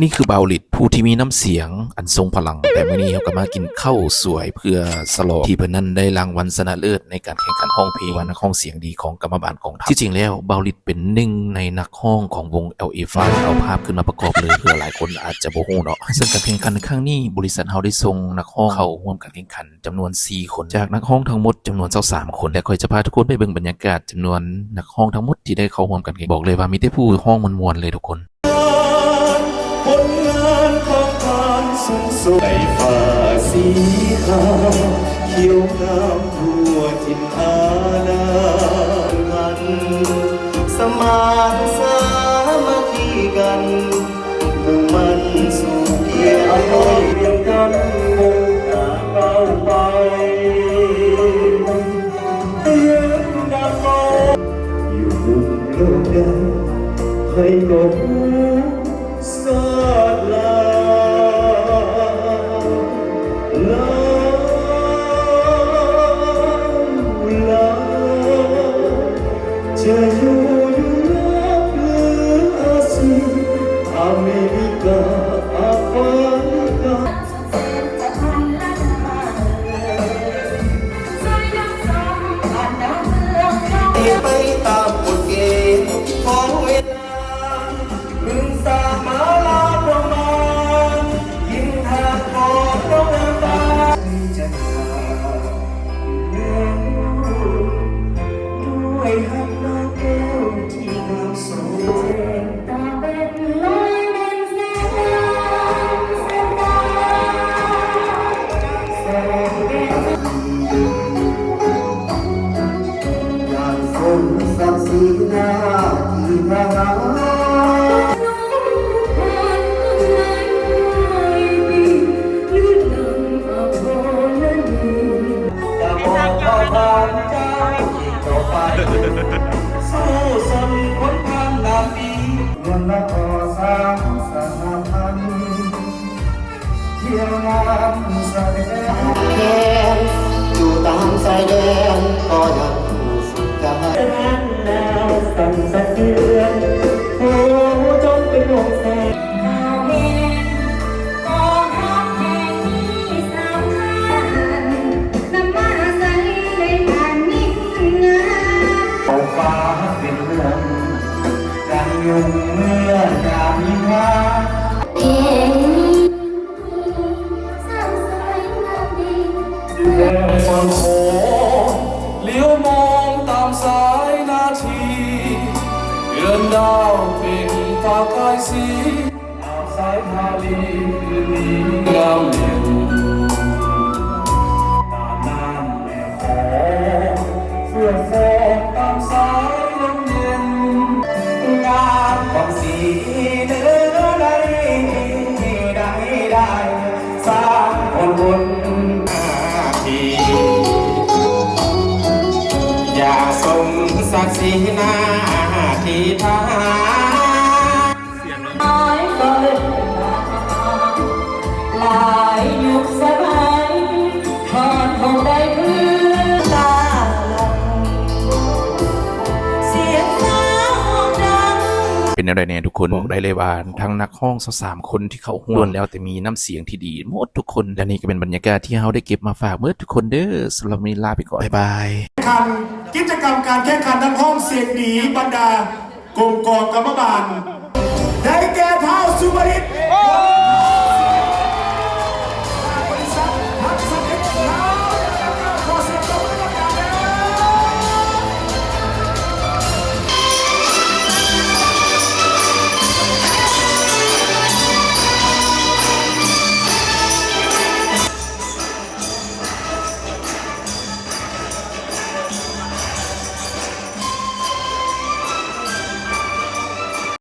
ນີ້ຄືບ່າວລິດ ຜູ້ທີ່ມີນ້ຳສຽງອັນຊົງພະລັງ. ແຕ່ມື້ນີ້ເຮົາກໍມາກິນເຂົ້າສວຍເພື່ອສະຫຼອງທີ່ເພິ່ນນັ້ນໄດ້ລາງວັນຊະນະເລີດໃນການແຂ່ງຂັນຮ້ອງເພງ ວ່ານັກຮ້ອງສຽງດີຂອງກຳມະບານກອງທັບ. ທີ່ຈິງແລ້ວ ບ່າວລິດເປັນໜຶ່ງໃນນັກຮ້ອງຂອງວົງ ແອລເອ ຟາຍ ເອົາພາບຂຶ້ນມາປະກອບເລີຍ ເພື່ອຫຼາຍຄົນອາດຈະບໍ່ຮູ້ເນາະ. ເຊິ່ງການແຂ່ງຂັນໃນຄັ້ງນີ້ ບໍລິສັດເຮົາໄດ້ສົ່ງນັກຮ້ອງເຂົ້າຮ່ວມການແຂ່ງຂັນ ຈຳນວນສີ່ຄົນ ຈາກນັກຮ້ອງທັງໝົດຈຳນວນຊາວສາມຄົນ ແລະ ຂ້ອຍຈະພາທຸກຄົນໄປເບິ່ງບັນຍາກາດຈຳນວນນັກຮ້ອງທັງໝົດທີ່ໄດ້ເຂົ້າຮ່ວມການແຂ່ງ. ບອກເລີຍວ່າມີແຕ່ຜູ້ຮ້ອງມ່ວນໆເລີຍທຸກຄົນ. ຜົນງານຂອງທ່ານສູງສົ່ງ ໃນຟ້າສີຂາວ ຂຽວງາມທົ່ວຖິ່ນອານາພັນ ສະໝານສາມັກຄີກັນ ມຸ່ງໝັ້ນສູ່ກຽດອາຍຸ ຮ່ວມກັນມຸ່ງໜ້າກ້າວໄປ ເດີນນຳມາ ຢູ່ມຸມໂລກໃດ ໃຜກໍຮູ້ຊາດລາວ ລາວ ລາວ ຈະຢູ່ຢູໂຣບ ຫຼື ອາຊີ ອາເມລິກາ ອາຟຣິກາ ເປັນໄປຕາມກົດເກນຂອງເວລາ ເພິ່ງສາມາລາພວງມານ ຍິງທາດຂອງດວງນາງຟ້າ ທີ່ຈະຂ້າມເມືອງ ດ້ວຍຮັກນາງແກ້ວທີ່ງາມໂສ ຕາເວັນລອຍແມ່ນແສງສະຕາ ແສງແດດ ຢ່າງສົມສັກສີໜ້າທີ່ທະຫານ ຈະບອກວ່າພານເຈົ້າອີກຕໍ່ໄປ ສູ້ຊົນຄົນງາມນາມດີ ລວນມາກໍ່ສ້າງສະຫະພັນ ທ່ຽວງາມສະແດງ ແຂງຢູ່ຕາມຊາຍແດນກໍຍັງສຸກຈະ ສະຫະນາວສັ່ນສະເທືອນ ໂຫ ຈົ່ງເປັນຫົວແສງ ກອງທັບແຫ່ງນີ້ສຳຄັນ ນຳມາໃຊ້ໃນການຍິງງານ ຂອງຟ້າເປັນເມືອງ ດັ່ງຍຸງເມື່ອຍາມຍິງງານ ເພງນີ້ສາວສວຍງາມດີ ແຕ່ບາງຄົນຫຼຽວມອງຕາມສາຍນາທີ ເດືອນດາວເປັນປະກາຍສີ ສາຍທາລີຄືນນີ້ງາມເຢັນ ໜ້ານ້ຳແມ່ຂອງ ສວດສ່ອງຕາມສາຍລົມເຢັນ ງາມຂອງສີເດີ ໄດ້ ໄດ້ ໄດ້ ສ້າງຜົນບຸນໜ້າທີ່ ຢ່າສົມສັກສີໜ້າທີ່ທະຫານ ສຽງເນາະ ຫຼາຍຍຸກສະໄໝ ທອດຫົກໄດ້ຄືຕາຫຼອງ ສຽງຟ້າຮ້ອງດັງ. ເປັນແນວໃດແດ່ທຸກຄົນ? ບອກໄດ້ເລີຍວ່າທັງນັກຮ້ອງຊາວສາມຄົນທີ່ເຂົ້າຮ່ວມ ລ້ວນແລ້ວແຕ່ມີນ້ຳສຽງທີ່ດີໝົດທຸກຄົນ ແລະ ນີ້ກໍເປັນບັນຍາກາດທີ່ເຮົາໄດ້ເກັບມາຝາກເໝິດທຸກຄົນເດີ. ສຳລັບມື້ນີ້ລາໄປກ່ອນ ບາຍບາຍ. ແຂ່ງຂັນ ກິດຈະກຳການແຂ່ງຂັນນັກຮ້ອງສຽງດີບັນດາ ກົມກອງກຳມະບານ